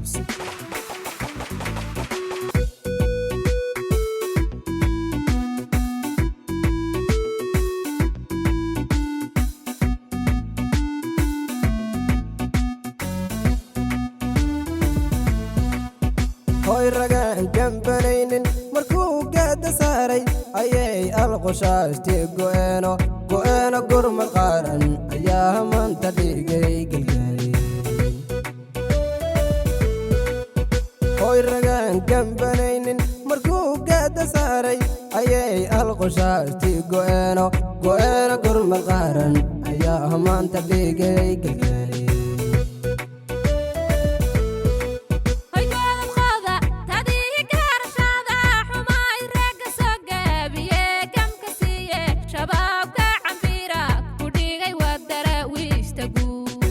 Cabsi. Hoy ragaan gambanaynin markuu gaada saaray ayay alqushaashtii go'eeno go'eeno. Gurmad qaaran ayaa maanta dhigay gelgaali. Hoy ragaan gambanaynin markuu gaada saaray ayay alqushaashtii go'eeno go'eeno. Gurmad qaaran ayaa maanta dhigay gelgaali. Hoy godobqooda tadii gaarashada xumaay ragga soo gaabiye gamka siiye shabaabka cambiira ku dhigay waa daraawiishta guud.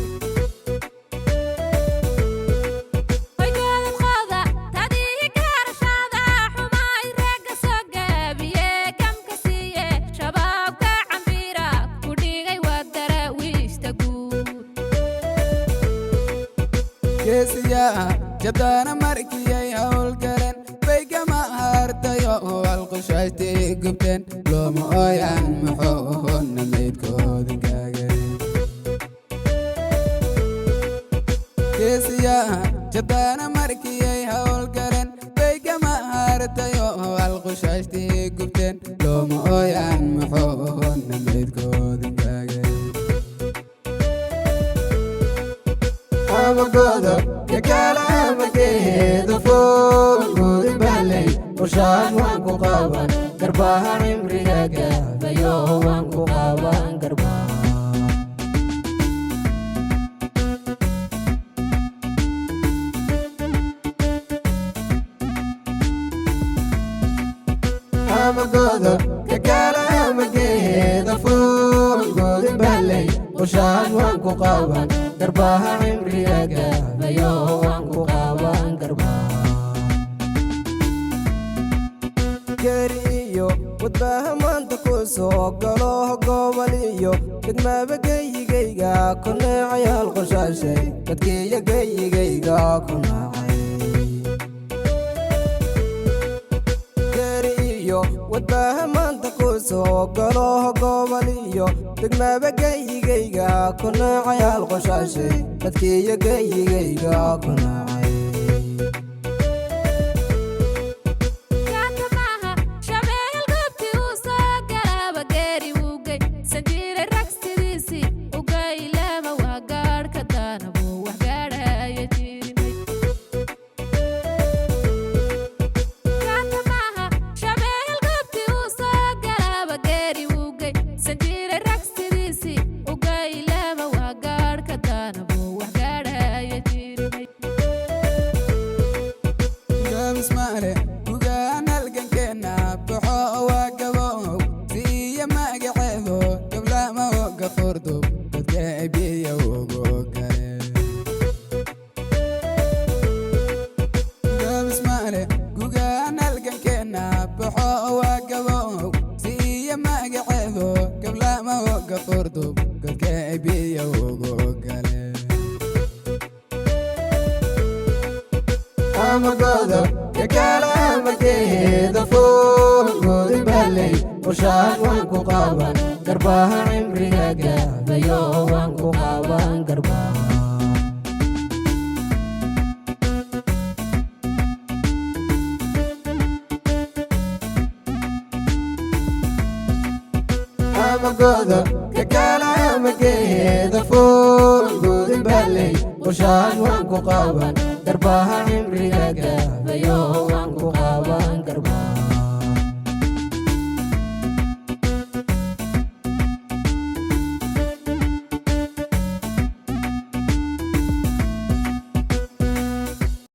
Hoy godobqooda tadii gaarashada xumaay ragga soo gaabiye gamka siiye shabaabka cambiira ku dhigay waa daraawiishta guud. Geesiyaa jadaana markiyay howlgaleen bay gama hartayo alqushaashtii gubteen. Looma ooyaan muxuuna maydkoodin gaageen. Geesiyaa jadaana markiyay howlgaleen bay gama hartayo alqushaashtii gubteen. Looma ooyaan muxuuna maydkoodin gaageen. Ama godob kakala ama geedo fool gudi baley ushaan waan ku qaban garbaha cimriga gaabayo, waan ku qaban garbaha. Ama godob kakala ama geedo fool gudi baley ushaan waan ku qaban garbaha cimriga gaabayo, waan ku qaban garbaha. Geeri iyo wadbaha maanta ku soo galo gobol iyo degmaaba geyigayga ku neecayaal qoshaashay dadkiiyo geyigayga ku naacay. Geeri iyo wadbaha maanta ku soo galo gobol iyo degmaaba geyigayga ku neecayaal qoshaashay dadkiiyo geyigayga ku naacay. Gaadka maaha shabeel goobtii uu soo galaaba geeri wugay sanjiiray rag sidiisii ugaylama waa gaadhka daanabuu wax gaadhaya jirimay. Gaadka maaha shabeel goobtii uu soo galaaba geeri wugay sanjiiray rag sidiisii ugaylama waa gaadhka daanabuu wax gaadhaya jirimay. Gaabismaale gugaan halgankeenna baxo waa gabow siiya magaceedo gablama gafurdub dadka biyo ugu gale. Gaabismaale gugaan halgankeenna baxo waa gabow siiya magaceedo gablama gafurdub dadka biyo ugu gale. Ama godob kakala ama geedo fool gudi baley ushaan waan ku qaban garbaha cimriga gaabayo, waan ku qaban garbaha. Ama godob kakala ama geedo fool gudi baley ushaan waan ku qaban garbaha cimriga gaabayo, waan ku qaban.